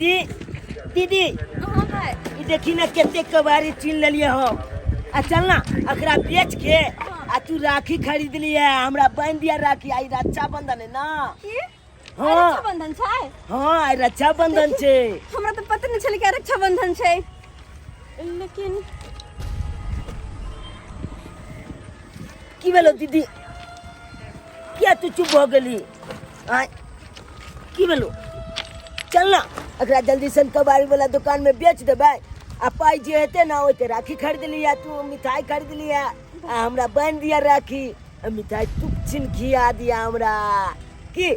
दी दीदी। हाँ भाई। ई देखी ना कते कबाड़ी चुन लेलिए हम। आ चल ना एकरा बेच के आ तू राखी खरीद लिए, हमरा बांध दिया राखी। आई रक्षाबंधन है ना। की? हाँ। रक्षाबंधन छै? हाँ, आई रक्षाबंधन छै। हमरा तऽ पता नहि छलै कि रक्षाबंधन छै, लेकिन की भेलो दीदी, किया तू चुप भऽ गेली? आय की भेलो? चल ना एकरा जल्दी सन कबाड़ी वाला दुकान में बेच देबै आ पाइ जे हेतै ना ओहिके राखी खरीद लिया, तू मिठाई खरीद लिया आ हमरा बान्हि दिया राखी आ मिठाई तू छिन खिया दिया हमरा। की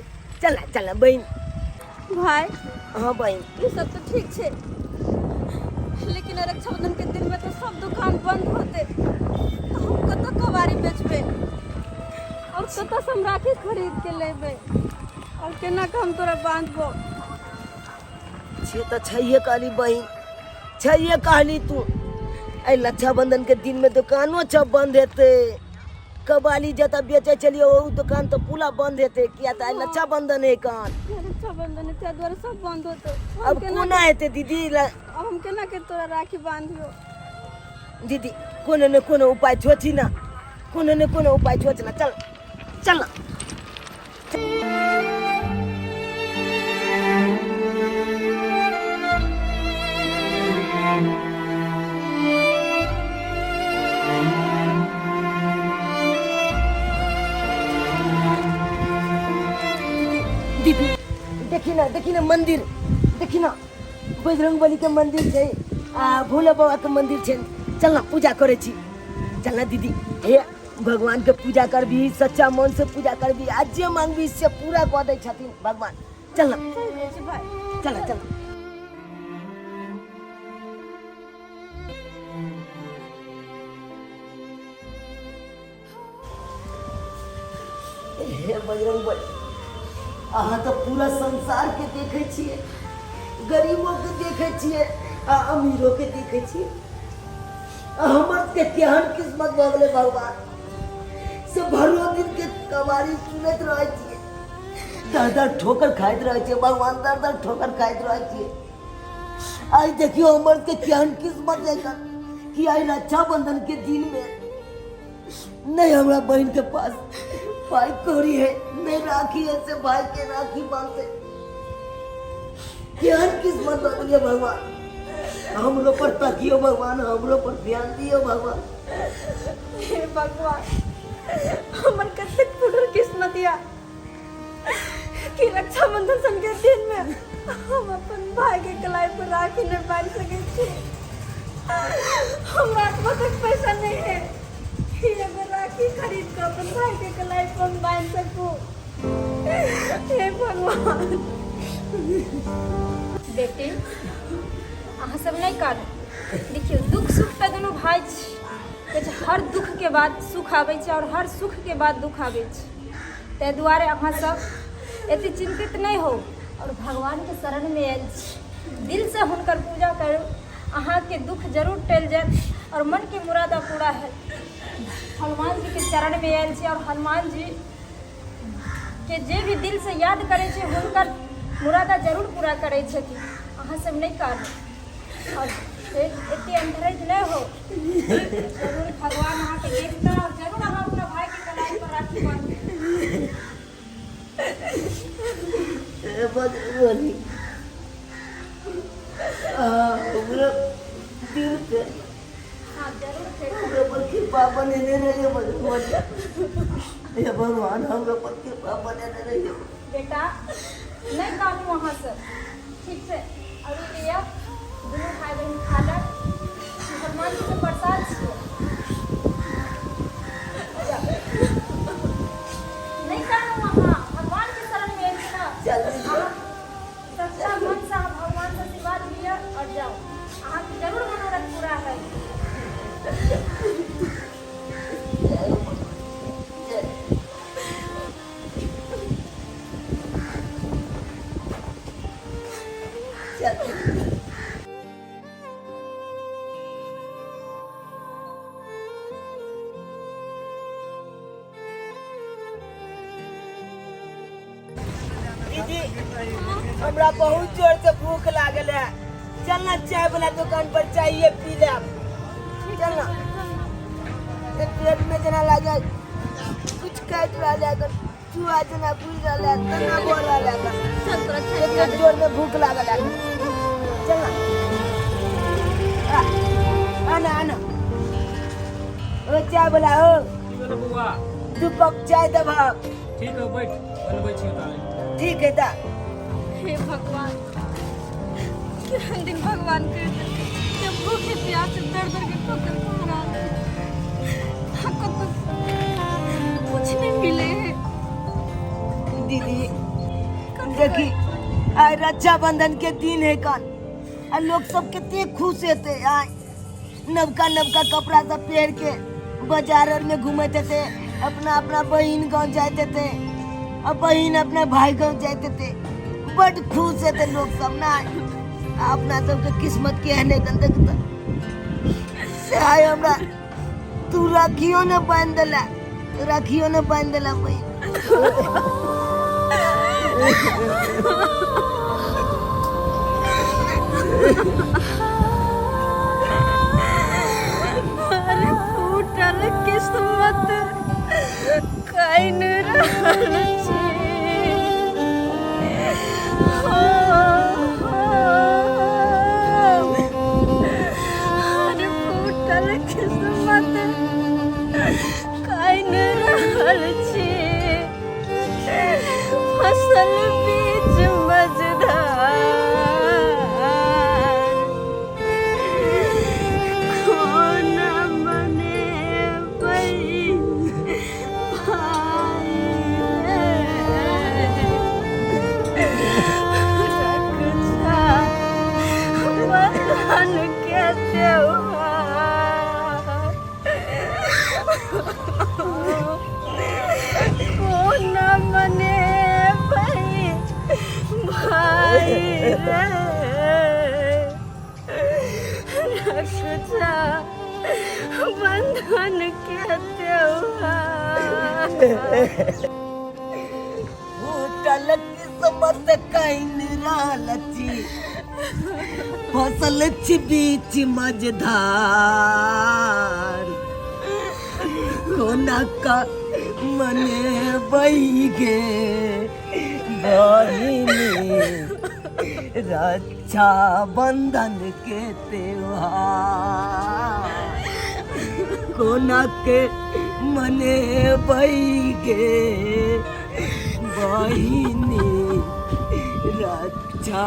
चल ना, चल ना बहिन। भाई। हाँ बहिन। ई सब तो ठीक छै, लेकिन रक्षाबंधन के दिन में तो सब दुकान बंद होते, तो हम कतऽ कबाड़ी बेचबै और कतऽ से हम राखी खरीद के लेबै और केना के हम तोरा बांधबो? से तऽ छैहे कहली बहिन, छैहे कहली तू। एहि रक्षाबंधन के दिन में दुकानो सब बंद हेतै, कबाली जतऽ बेचै छलियै ओ दुकान तऽ पूरा बंद हेतै, किया तऽ आइ रक्षाबंधन है कान। रक्षाबंधन है, ताहि दुआरे सब बंद होतै। हम अब केना कोना हेतै दीदी? अब हम केना के तोरा राखी बांधियो? दीदी कोनो ने कोनो उपाय सोची ना, कोनो ने कोनो उपाय सोच ना। चल चल ना। दीदी देखी ना, देखी ना मंदिर, देखी ना बजरंग बली के मंदिर छै आ भोला बाबा के मंदिर छै। चल ना पूजा करै छी, चल ना दीदी। हे भगवान के पूजा करबी, सच्चा मन से पूजा करबी आ जे मांगबी से पूरा कऽ दै छथिन भगवान। चल ना। चल जाइ छी भाई। चल ना, चल। हे बजरंग बली, अहाँ तऽ पूरा संसार के देखै छियै, गरीबो के देखै छियै आ अमीरो के देखै छियै। आ हमर के केहन किस्मत भऽ गेलै भगवान, से भरो दिन के कबाड़ी सुनैत रहै छियै, दर दर ठोकर खाइत रहै छियै भगवान, दर दर ठोकर खाइत रहै छियै। आइ देखियौ हमर के केहन किस्मत है कि आइ रक्षाबंधन के दिन में नहीं हमरा बहन के पास पाई कौड़ी है, नहीं राखी है से भाई के राखी बांधते। केहन किस्मत बदलिए भगवान, हमरो पर तकियो भगवान, हमरो पर ध्यान दियो भगवान। हे भगवान, हमर कतेक फुटल किस्मत या कि रक्षाबंधन सन के दिन में हम अपन भाई के कलाई पर राखी नहीं बांध सके छी। हमरा आत्मा तक पैसा नहीं है कि एगो राखी खरीद के अपन भाई के कलाई पर बांध सकूं। हे भगवान। बेटी अहाँ सब नहीं कानू। देखियौ दुख सुख तऽ दुनू भाई छी, कहै छै हर दुख के बाद सुख आबै छै और हर सुख के बाद दुख आबै छै। ताहि दुआरे अहाँ सब एते चिंतित नहीं हो और भगवान के शरण में आयल छी, दिल से हुनकर पूजा करू, अहाँके दुख जरूर टलि जायत और मन के मुरादा पूरा हैत। हनुमान जी के चरण में आयल छी और हनुमान जी के जे भी दिल से याद करै छै हुनकर मुरादा जरूर पूरा करै छथिन। अहाँ सब नहीं कानू और एते अंधरेज नहीं हो, जरूर भगवान अहाँके देखता और जरूर अहाँ अपना भाई के कलाई पर राखी बांधू। हे बजरंगबली, हमरा दिल पे हाँ जरूर फेर हमरा पर कृपा बनेने रहिए बजरंगबली। हे भगवान, हमरा पर कृपा बनेने रहिए। बेटा नहीं कानू अहाँ सब, ठीक छै? अभी लिअ दुनू भाई बहिन खा लग, हनुमान जी के प्रसाद छियै। नहीं कानू, अहाँ भगवान के शरण में एल छी ना। चल। अहाँ सच्चा मन से अहाँ भगवान से आशीर्वाद लिअ और जाओ, अहाँके जरूर मनोरथ पूरा है। दीदी। हमरा बहुत जोर से भूख लागल है। चल ना चाय वाला दुकान पर चाय पी ले। चल ना, एक पेट में जना लागे कुछ काट रहा है, चूहा जना घुस रहा है, तना बोल रहा है। चल तोरा चाय पिला एक दे। जोर में भूख लागल है। चल ना, आना आना। ओ चाय वाला हो, की भेलो बौआ? 2 कप चाय देबह। ठीक है, बैठ, बनबै छी ताले। ठीक है दा। हे भगवान, केहन दिन भगवान कर देलकै जे भूखे प्यास से दर दर के ठोकर खा रहल छी। आ कतौ कुछ नहीं मिले है। दीदी देखी, आइ रक्षाबंधन के दिन है कन, आ लोग सब कितने खुश हेते। आइ नवका नवका कपड़ा सब पहिर के बाजार आर में घूमते थे, अपना अपना बहिन गाँव जाते थे और बहिन अपना भाई गाँव जाते थे। बड खुश हेते लोग सब ना। आ अपना सबके किस्मत के एहने देखता से आइ हमरा तू राखियो ने बांधि देला, राखियो ने बांधि देला बहिन। अरे फूटल किस्मत काइन रहल छी। अरे फूटल किस्मत काइन रहल छी, फसल बीच मझधार कोना मनेबै भाइ रे। रक्षा बंधन के त्योहार कोना मनेबै भाइ रे। रक्षा बंधन के त्योहार। फूटल किस्मत काइन रहल छी, फसल छी बीच मझधार कोना का मनेबै गे बहिनी रक्षा बंधन के त्योहार। कोना के मनेबै गे बहिनी रक्षा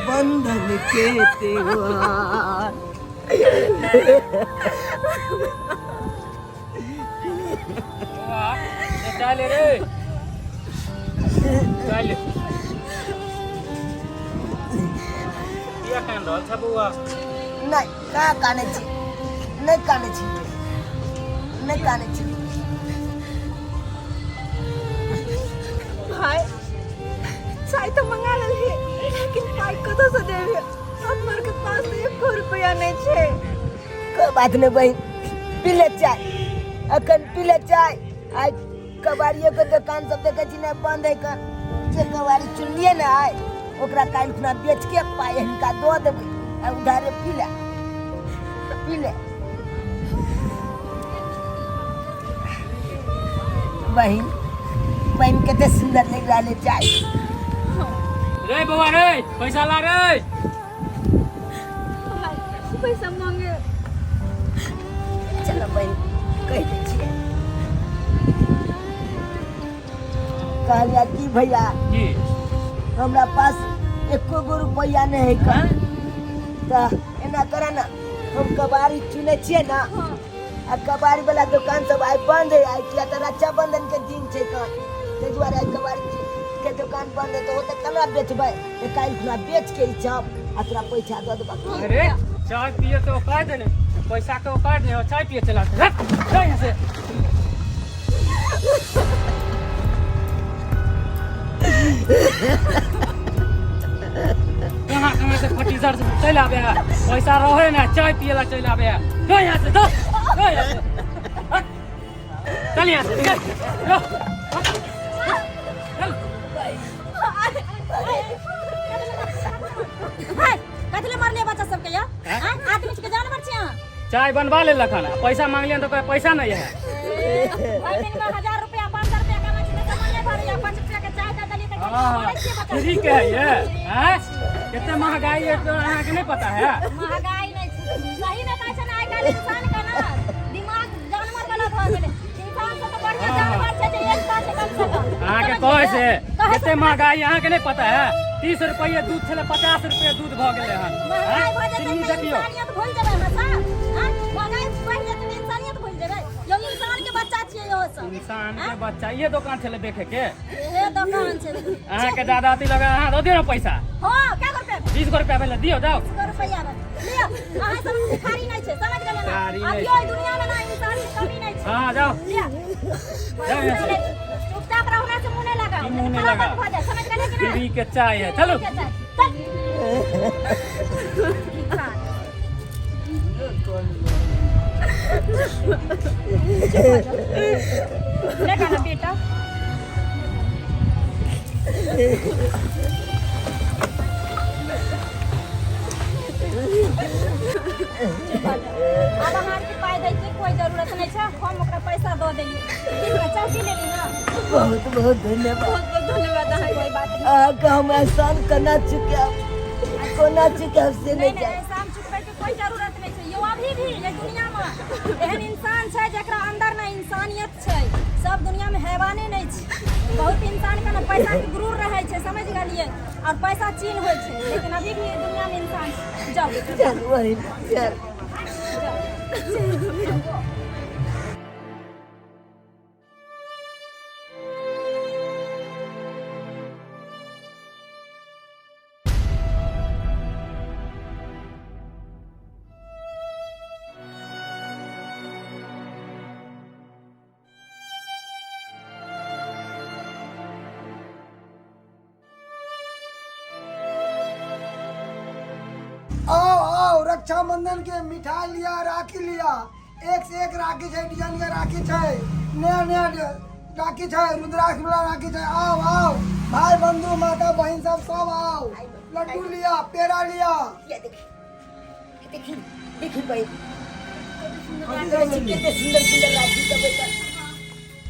बंधन के त्योहार। बौआ, ए चाय ले रे, चाय ले। किया कान रहल छ बौआ? नहीं, कहाँ काने छी, नहीं काने छी, नहीं काने छी। भाई चाय तो मंगा लेलही, लेकिन पाइ कतऽ से देबे? हमर के पास तो एको रुपया नहीं छै। कोई बात नहीं बहन, पी ले चाय, अखन पी ले चाय। आइ कबाड़ियो के दुकान सब देखे छी ने बंद है कन, जे कबाड़ी चुनलिए ने आइ ओकरा काल्हि खुना बेच के पाइ हिनका दऽ देबै आ उधारे पी ले, पी ले। बहिन, बहिन कते सुंदर लग रहल है चाय। रे बौआ रे, पैसा ला रे। भाई पैसा मांगे। चलो बहिन कहि दै छियै। कहलिया की भैया की? हमरा पास एको गो रुपैआ नहीं है कन, तऽ एना कर ना, हम कबाड़ी चुनै छियै ना, आ कबाड़ी वाला दुकान सब आइ बंद है आइ, किया तऽ रक्षाबंधन के दिन छै कन, ताहि दुआरे आइ कबाड़ी के दुकान बंद है। तऽ ओ तऽ केना बेचबै? तऽ काल्हि खुना बेच के ई चप आ तोरा पैसा दऽ देबऽ। अरे चाय पिए के औकात ने, पैसा के औकात नहीं, और चाय पिए चला जा यहाँ से। कहाँ कहाँ से फटीजर से चलि आबे है, पैसा रहे ना चाय पिए ला चलि आबे है। जा यहाँ से, जा, जा यहाँ से। हट, चल यहाँ से, निकल, जा, हट, चल। मारलियै बच्चा सबके यौ? आँय, आदमी छियै जानवर छियै अहाँ? चाय बनवा लेलक हन आ पैसा मांगलियन तऽ कहै पैसा नहीं है। भरि दिनमे 1000 रुपया 500 रुपया कमाइ छी तऽ सामान नहि भरैया, 5 रुपया के चाय दऽ देलियै तऽ मारै छियै बच्चा फ्री के है ये आँय? कते महंगाई है तो अहाँके नहीं पता है। महंगाई नहि छै, सही में कहै छै ने, आइ काल्हि इंसान के ने दिमाग जानवर वाला भऽ गेलै। इंसान से तऽ बढ़िया जानवर छै जे एकता छै कम से कम। अहाँके कहै से कते महंगाई अहाँके नहीं पता है। 30 रुपये दूध छलै, 50 रुपये दूध भऽ गेलै हन। महंगाई भऽ जेतै चिन्नी तऽ देखियौ। इंसानियत भूलि जेबै अहाँ सब? आँय? महंगाई बढ़ि जेतै तऽ इंसानियत भूलि जेबै यौ? इंसान के बच्चा छियै यौ सब। इंसान के बच्चा। ये दोकान छलै देखे के? इहे दोकान छै। अहाँके ज्यादा अथी लगा, अहाँ दऽ दियौ ने पैसा। हँ, कै गो रुपया? 20 गो रुपया भेलै, दियौ, जाउ। 20 गो रुपया भेलै। लिअ, अहाँ सब भिखारी नहि छै, समझ गेलियै ने? भिखारी नहि। अभियो एहि दुनिया मे ना इंसान के कमी नहि छै। हँ, जाउ। लिअ। जाउ यहाँ से। चुपचाप रहू से मुँह नहि लगाउ। की मुँह नहि खराब लगाउ? भऽ जाए, समझ गेलियै कि नहि? फ्री के चाय है, चलू। ठीक छै, चल। भिखारी। ले गाना बेटा। आब अहाँके पाइ दैके कोइ जरूरत नहि छै, हम ओकरा पैसा दऽ देलियै। ठीक है, चाय पी लेली ना? बहुत बहुत धन्यवाद। बहुत बहुत धन्यवाद अहाँके। कोई बात नहि। अहाँके हम एहसान केना चुकायब, कोना चुकायब से नहि नहि नहि जानि। एहसान चुकबैके कोइ जरूरत नहि छै यौ। अभी भी एहि दुनियामे एहन इंसान छै जकरा अंदर ने इंसानियत छै। सब दुनियामे हैवाने नहि छै। बहुत इंसानके ने पैसाके गुरूर रहै छै, समझ गेलियै? और पैसा चीन होइ छै, लेकिन अभी भी एहि दुनियामे इंसान छै। जाउ। चल बहिन, चल। जाउ। आओ आओ, रक्षाबंधन के मिठाई लिया, राखी लिया। एक से एक राखी छै, डिजाइन के राखी छै, नया नया राखी छै, रुद्राक्ष वाला राखी छै। आओ आओ भाई बंधु, माता बहन सब, सब आओ, लड्डू लिया, पेड़ा लिया। ये देखी, देखी, देखी बहिन, देखै छी कते सुन्दर सुन्दर राखी सब है।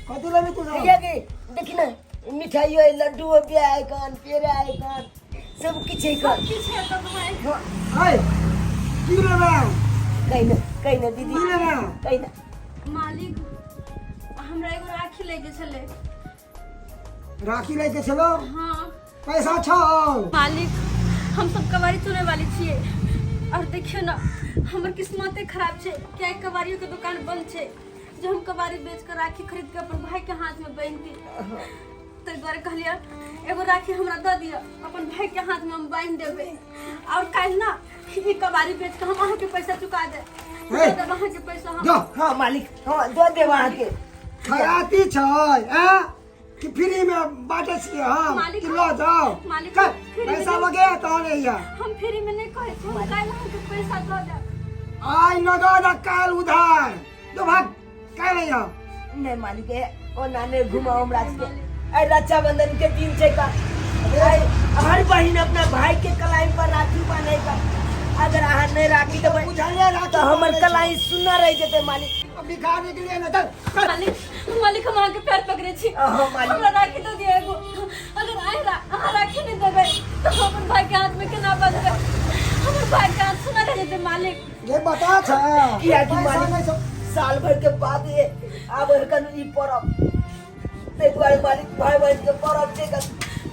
कथी लेबी तू सब? ये के देखी ने, मिठाई है, लड्डू है, बिया है कान, पेड़ा है कान, सब किछु है कान। हाय, की लेबै? कहि ने, कहि ने दीदी। की लेबै? कहि ने। मालिक, हमरा एगो राखी लैके छलै। राखी लैके छलो? हाँ। पैसा छौ? मालिक, हम सब कबाड़ी चुनै वाली छियै और देखियौ ने, हमर किस्मते खराब छै, किया कबाड़ियो के दुकान बंद छै जे हम कबाड़ी बेच कर राखी खरीद के अपन भाई के हाथ में बांधती। ताहि दुआरे कहलियै एगो राखी हमरा दऽ दिअ, अपन भाई के हाथ में हम बांधि देबै और काल्हि ना ई कबाड़ी बेच के हम अहाँके पैसा चुका देब। हे। दऽ देब अहाँके पैसा हम। जो। हाँ मालिक, हाँ, दऽ देब अहाँके। खराती छै आ कि फ्री में बांटे छियै हम? मालिक, कि लऽ जाओ। मालिक, कर, फ्री में पैसा नहीं। लगे तहन अइया। हम फ्री में नहीं कहै छी, हम काल्हि अहाँके पैसा दऽ देब। आइ नगद आ काल्हि उधार। दो भाग, काल्हि अइया। नहीं मालिक, ए, ओना नहि घुमाउ हमरा सबके। आइ रक्षाबंधन के दिन छै का, आइ हर बहिन अपना भाई के कलाई पर राखी बांधे का। अगर अहाँ नहि राखी देबै बुझलियै, राखी तऽ हमर बांधै छै। कलाई सुन्ना रहि जेतै मालिक। अब भिखारी के लिए ना, चल चल। मालिक, मालिक, हम अहाँके पैर पकड़े छी। अहाँ मालिक। हमरा राखी दऽ दिअ एगो। अगर अहाँ राखी नहि देबै तऽ हम अपन भाई के हाथ में केना बंधबै? हमर भाई के हाथ सुना रहि जेतै मालिक। ये बता छै। कियाकि पैसा मालिक नहि छौ। साल भर के बाद ये आब एखन ई परब, ताहि दुआरे मालिक, भाई बहिन के परब छै कन।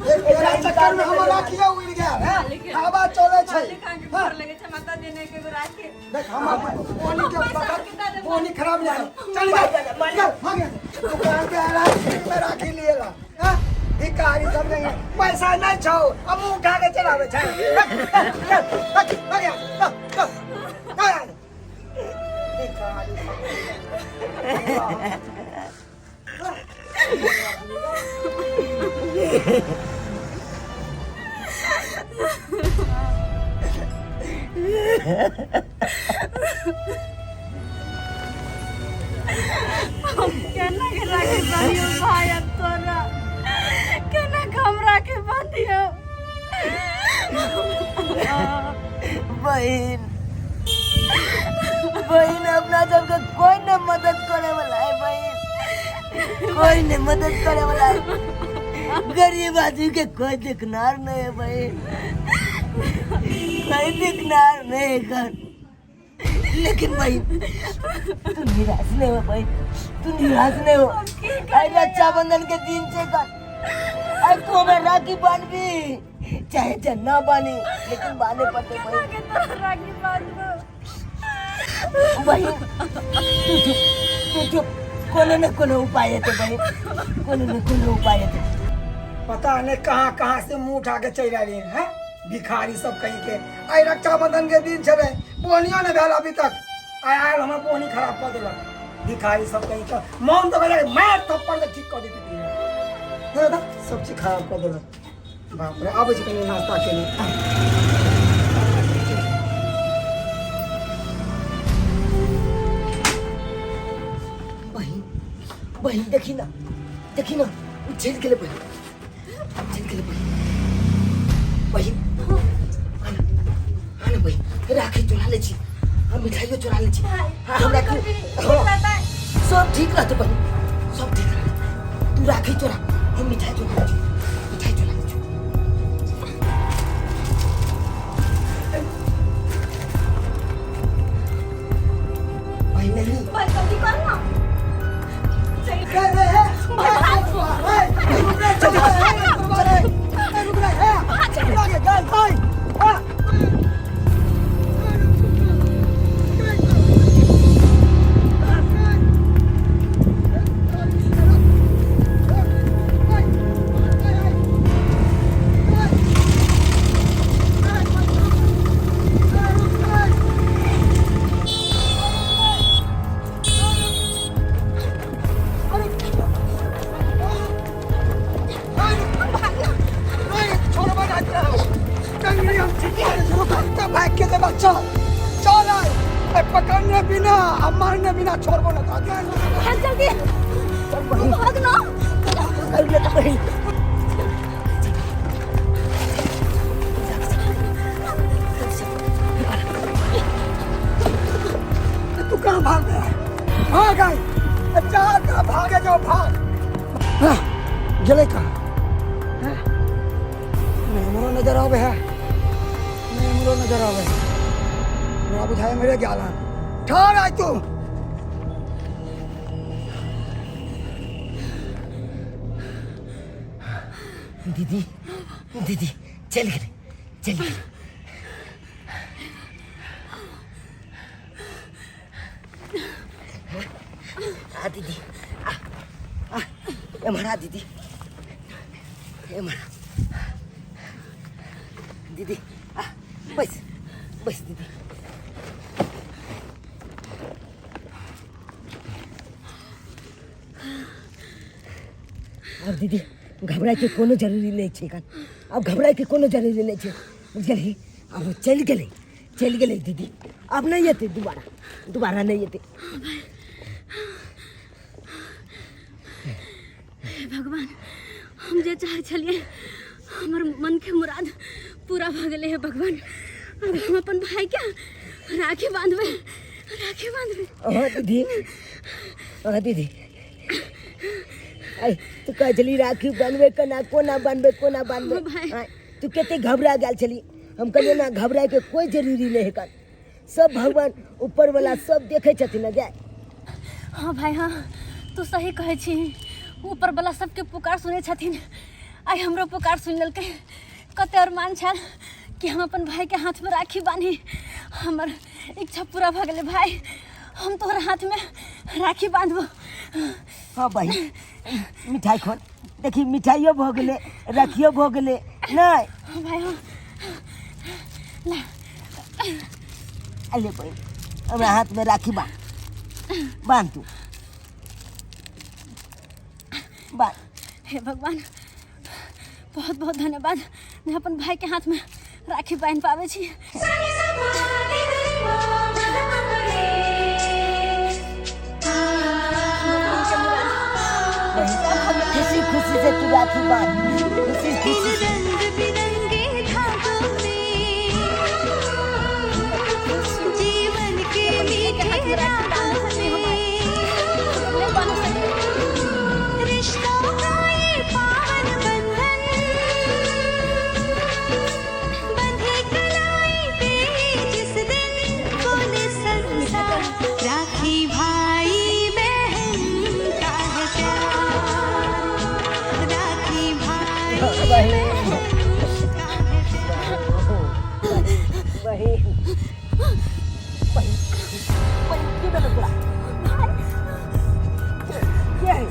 एक तोरा चक्कर में हमर राखियो उड़ गेल है। मालिक, हवा चले छै। मालिक, अहाँके गोर लगै छै, माता देने के एगो राखी। देख, हमर पानी के पैसा बगल के दऽ दे। पानी खराब नहीं है। चल इधर, मालिक। चल भाग यहाँ से। दुकान पे आया फ्री में राखी लिए ला, हाँ? भिखारी सब नहीं है, पैसा नहीं छौ, अब मुंह उठा के चलावे छै। चल चल, भाग भाग यहाँ से, चल चल भाग यहाँ से। भिखारी सब। केना के राखी बांधियो भाई? अब तोरा केना के हम राखी बांधियो? बहिन, बहिन, अपना सबके कोई न मदद करे वाला है बहिन, कोई नहीं मदद करे वाला है। गरीब आदमी के कोई देखनार नहीं है बहिन, कोई देखनार नहीं है घर। लेकिन बहिन तू निराश नहीं हो बहिन, तू निराश नहीं हो। आई रक्षाबंधन के दिन से कर आई तू हमरा राखी बांधबी चाहे चन्ना बानी, लेकिन बांधे पड़ते बहिन। राखी बांधबो बहिन, तू चुप, तू चुप, कोनो न कोनो उपाय हेतै बहिन, कोनो न कोनो उपाय हेतै। पता नहीं कहाँ कहाँ से मुंह उठा के चलि आयल हैं भिखारी सब कहीं के। आइ रक्षाबंधन के दिन छलै, बोनियो नहीं भेल अभी तक, आइ आयल हमर बोनी खराब कऽ देलक भिखारी सब कहीं के। मन तऽ भेलै मारि थप्पड़ के ठीक कऽ देती, सब चीज खराब कऽ देलक। बाप रे, आबै छी कनि नाश्ता केने। बहिन, बहिन, देखी ना, देखी ना, ओ चलि गेलै बहिन, चलि गेलै बहिन। बहिन आना, आना बहिन, राखी चोरा लै छी, हम मिठाइयो चोरा लै छी। हाँ, हमरा हाँ, सब ठीक रहतै बहिन, सब ठीक रहतै। तू राखी चोरा, हम मिठाई चोरा लै छी, मिठाई चोरा लै छी। बहिन नहीं। भाई जल्दी कर ना। रे रे हे, रुक रे, चल चल रे, रुक रे, हे चल गे गल भाई। हां, भाग के देबा, चल चल, आइ पकड़ने बिना आ मारने बिना छोड़बो न। भाग जल्दी, भाग ना। बहिन। तू कहाँ भाग गया? भाग आई जा, कहाँ भागे जाओ, भाग। हाँ, गेलै कहाँ? हाँ? नहि हमरो नजर आबै है, नहि हमरो नजर आबै है। हमरा बुझाइ मरे गेल हन। ठहर आइ तू। दीदी, दीदी, चलि गेलै, चलि गेलै। आ दीदी, आ आ एम्हर आ दीदी, एम्हर आ दीदी, आ बैस, बैस दीदी। आब दीदी घबराइके कोनो जरूरी नहि छै एखन, आब घबराइके कोनो जरूरी नहि छै, बुझलिही? आब ओ चलि गेलै, चलि गेलै दीदी, आब नहि एतै दोबारा, दोबारा नहि एतै। हे भगवान, हम जे चाहै छलियै हमर मनके मुराद पूरा भऽ गेलै। हे भगवान, आब हम अपन भाईके राखी बांधबै, राखी बांधबै। अहाँ दीदी, अहाँ दीदी, आइ तू कहै छली राखी बान्हबै केना, कोना बान्हबै, कोना बान्हबै? भाई। आँय, तू कते घबरा गेल छली। हम कहलियै ना घबराइके कोइ जरूरी नहि है, सब भगवान ऊपर वाला सब देखै छथिन ने जाय। हाँ भाई, हाँ, तू सही कहै छी, ऊपर वाला सबके पुकार सुनै छथिन। आइ हमरो पुकार सुनि लेलकै। कते अरमान छल कि हम अपन भाईके हाथमे राखी बान्ही, हमर इच्छा पूरा भऽ गेलै। भाई, हम तोहर हाथमे राखी बान्धबो। हाँ बहिन, मिठाई खोल, देखी मिठाइयो भऽ गेलै, राखियो भऽ गेलै नहि? हाँ भाई, हाँ। अले बहिन, हमरा हाथमे राखी बान्ध, बान्ध, तू बान्ध। हे भगवान, बहुत बहुत धन्यवाद जे अपन भाई के हाथ में राखी बान्हि पाबै छी। खुशी खुशी से तू राखी बांध, खुशी खुशी से। रंग बिरंगे धागों में बहिन, बहिन, बहिन, की भेलो तोरा? के है?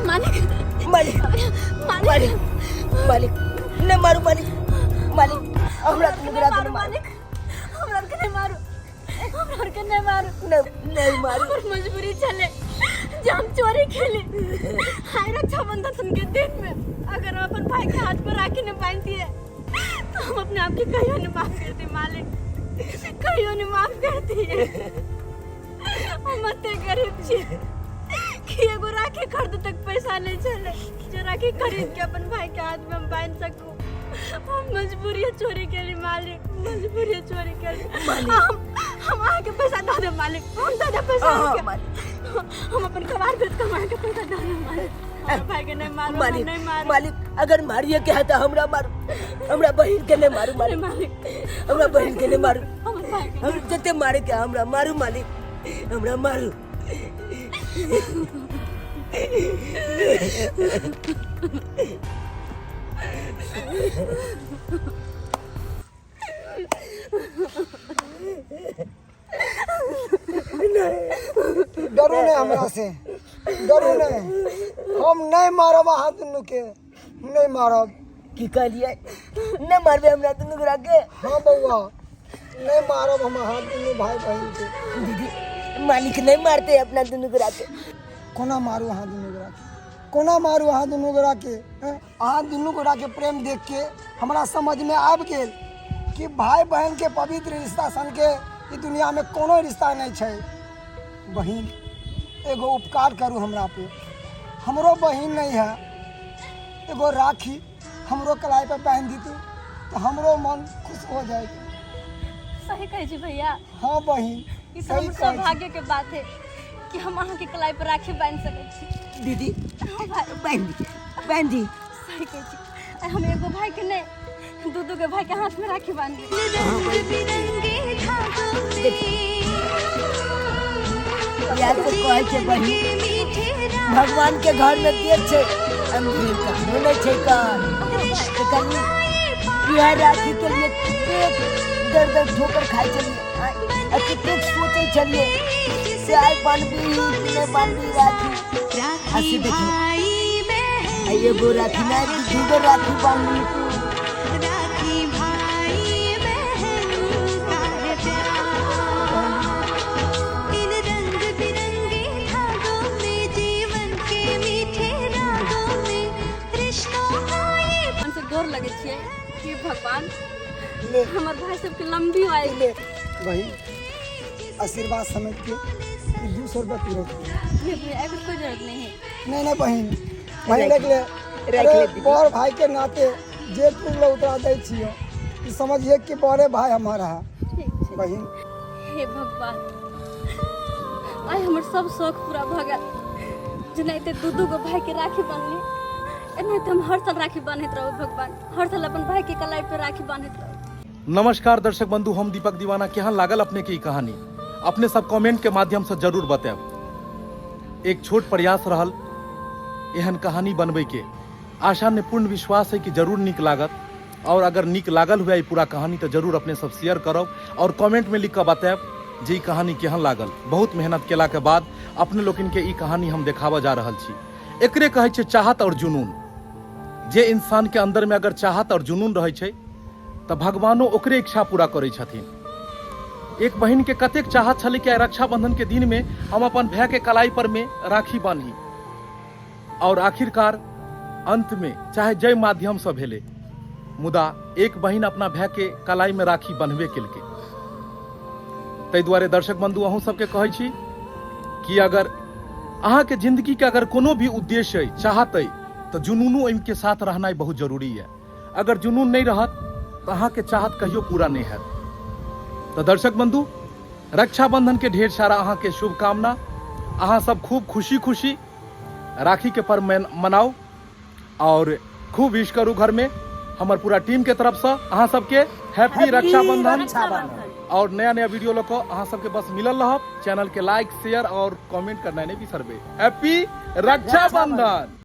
मालिक, मालिक, मालिक, मालिक, मालिक, नहीं मारू मालिक, मालिक, हमरा हमरा दुनू के गोरा नहीं मारू के मारू। मालिक, हमरा के नहीं मारू, हमरा के नहीं मारू। नहीं, नहीं मारू। हमर मजबूरी छले जे हम चोरी खेली। हाय रक्षाबंधन के दिन में अगर हम अपन भाई के हाथ पर राखी न बांधती है तो हम अपने आप के कहियो न माफ करती मालिक, कहियो न माफ करती है। हम एते गरीब छी कि एगो राखी खरीद तक पैसा नहीं छले जे राखी खरीद के अपन भाई के हाथ में हम बांध सकू। हम मजबूरी चोरी केली मालिक, मजबूरी चोरी केली। हम अहाँके पैसा दऽ देब मालिक, हम दऽ देब पैसा हाँ, अहाँके। मालिक। हम अपन कबाड़ बेच कऽ अहाँके पैसा दऽ देब मालिक। हमर भाई के नहीं मारू, मालिक, नहीं मारू। मालिक, अगर मारिए के है तो हमरा मारू, हमरा बहिन के नहीं मारू मालिक। मालिक, हमरा बहिन के नहीं मारू। हमर भाई के हम जते मारे के हमरा मारू मालिक, हमरा मारू। डरू नहीं हमरा से, डरू नहीं, हम नहीं मारब अहाँ दुनू के, नहीं मारब। की कहलिए? नहीं मारबे हमरा दुनू गोरा के? हाँ बउआ, नहीं मारब हम अहाँ दुनू भाई बहिन के। दीदी, मालिक नहीं मारते अपना दुनू गोरा के। कोना मारू अहाँ दुनू गोरा के, कोना मारू अहाँ दुनू गोरा के? हैं? अहाँ दुनू गोरा के प्रेम देख के हमरा समझ में आबि गेल कि भाई बहन के पवित्र रिश्ता सन के ई दुनिया में कोनो रिश्ता नहीं छै। बहिन, एगो उपकार करू हमरा पे, हमरो बहिन नहीं है, एगो राखी हमरो कलाई पे बांधि दीतू तो हमरो मन खुश हो जाए। सही कहै छी भैया। हाँ बहिन, ई तऽ सही हमर कहै छी। सौभाग्य के बात है कि हम अहाँके कलाई पर राखी बांधि सकै छी। दीदी, हाँ भाई। बांधि दी, बांधि दी। सही कहै छी। आइ हम एगो भाई के नहीं, दू दू के भाई के हाथ में राखी बांधबै। इएह सब कहै छै बहिन, भगवान के घर में देर छै, अंधेर कखनो नहि छै। कान तऽ कनि इएह राखी के लिए कतेक दर दर ठोकर खाइ छलियै आ कतेक सोचै छलियै से आइ बान्हबी कि नहि बान्हबी राखी। आ से देखी, आइ एगो राखी नहि, दूगो राखी बान्हली तू। राखी भाई बहन का है प्यार, इन रंग बिरंगे धागों में, जीवन के मीठे रागों में, रिश्तों का ये भगवान से गोर लगै छियै कि भगवान ले। हमर भाई सबके लंबी आयु ले बहिन, आशीर्वाद समझ के ई 200 रुपया तू रख ले। नहीं भैया, एकर कोई जरूरत नहीं है। नहीं नहीं बहिन, बहिन रख ले। रख ले अरे दीदी। बड़ भाई के नाते जे तू ले उतरा दै छियो, ई समझिए कि बड़े भाई हमारा है। ठीक छै। बहिन। हे भगवान, आइ हमर सब शौक पूरा भऽ गेल। जेनाहिते दू दू गो भाई के राखी बान्हली, एनाहिते हम हर साल राखी बान्हैत रहू भगवान, हर साल अपन भाई के कलाई पर राखी बान्हैत रहू। नमस्कार दर्शक बंधु, हम दीपक दीवाना। केहन लागल अपने के ई कहानी, अपने सब कमेंट के माध्यम से जरूर बतायब। एक छोट प्रयास रहल एहन कहानी बनबै के। आशा ने पूर्ण विश्वास है कि जरूर नीक लागत, और अगर नीक लागल हुए ई पूरा कहानी तो जरूर अपने सब शेयर करब और कमेंट में लिख कऽ बतायब जे ई कहानी केहन लागल। बहुत मेहनत केला के बाद अपने लोकनि के ई कहानी हम देखाबऽ जा रहल छी। एकरे कहै छै चाहत और जुनून। जे इंसान के अंदर में अगर चाहत और जुनून रहै छै तऽ भगवानो ओकरे इच्छा पूरा करै छथिन। एक बहिन के कतेक चाहत छलै कि आइ रक्षाबंधन के दिन में हम अपन भाय के कलाई पर में राखी बान्ही, और आखिरकार अंत में चाहे जय माध्यम से भेलै, मुदा एक बहिन अपना भाय के कलाई में राखी बन्हबे केलकै। ताहि दुआरे दर्शक बंधु, अहूँ सबके कहै छी कि अगर अहाँके जिंदगी के अगर कोनो भी उद्देश्य अइ, चाहत अइ, तऽ जुनूनो ओहिके साथ रहनाइ बहुत जरूरी यऽ। अगर जुनून नहि रहत तऽ अहाँके चाहत कहियो पूरा नहि हैत। तऽ दर्शक बंधु, रक्षाबंधन के ढेर सारा अहाँके शुभकामना। अहाँ सब खूब खुशी खुशी राखी के पर्व मनाउ और खूब विश करू घर में। हमर पूरा टीम के तरफ से अहाँ सबके हैप्पी रक्षाबंधन। रक्षाबंधन। और नया नया वीडियो लऽ कऽ अहाँ सबके बस मिलल रहब। चैनल के लाइक, शेयर और कमेंट करनाइ नहि बिसरबै। हैप्पी रक्षाबंधन।